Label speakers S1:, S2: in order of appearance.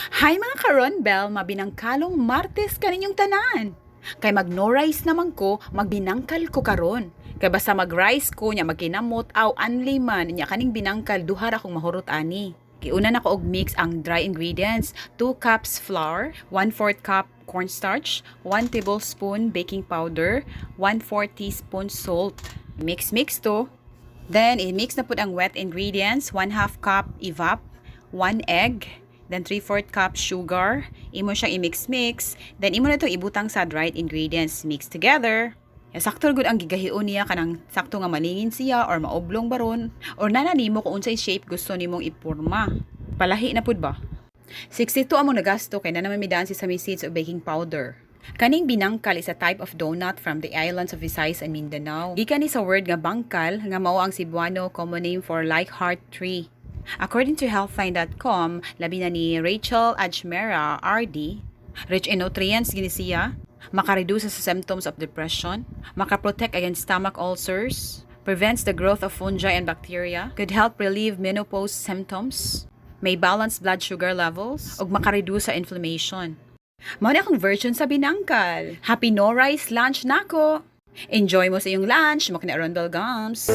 S1: Hi, mga karonbel, mabinangkalong Martes kaninyong tanan. Kay mag no rice naman ko, magbinangkal ko karon. Kay basta mag-rice ko nya magkinamot aw anli man nya, kaning binangkal duha ra akong mahurot ani. Giuna na ko og mix ang dry ingredients: 2 cups flour, 1/4 cup cornstarch, 1 tablespoon baking powder, 1/4 teaspoon salt. Mix mix to. Then i-mix na pud ang wet ingredients: 1/2 cup evap, 1 egg, then 3/4 cup sugar. Imo siyang i-mix-mix. Then imo na itong ibutang sa dried ingredients. Mix together. Ya, sakto gud ang gigahion niya, kanang sakto nga malingin siya or maoblong baron or nana nimo kung unsay shape gusto nimong ipurma. Palahi na pud ba? 62 among nagasto kay na naman midaan si sesame seeds o baking powder. Kaning binangkal is a type of donut from the islands of Visayas and Mindanao. Gikan ni sa word nga bangkal nga mao ang Cebuano common name for like heart tree. According to healthline.com, labi na ni Rachel Ajmera, RD, rich in nutrients gini siya, maka-reduce sa symptoms of depression, maka-protect against stomach ulcers, prevents the growth of fungi and bacteria, could help relieve menopause symptoms, may balance blood sugar levels, ug maka-reduce sa inflammation. Mao na akong version sa binangkal. Happy no rice lunch nako. Enjoy mo sa iyong lunch, mao kini Arundel Gums.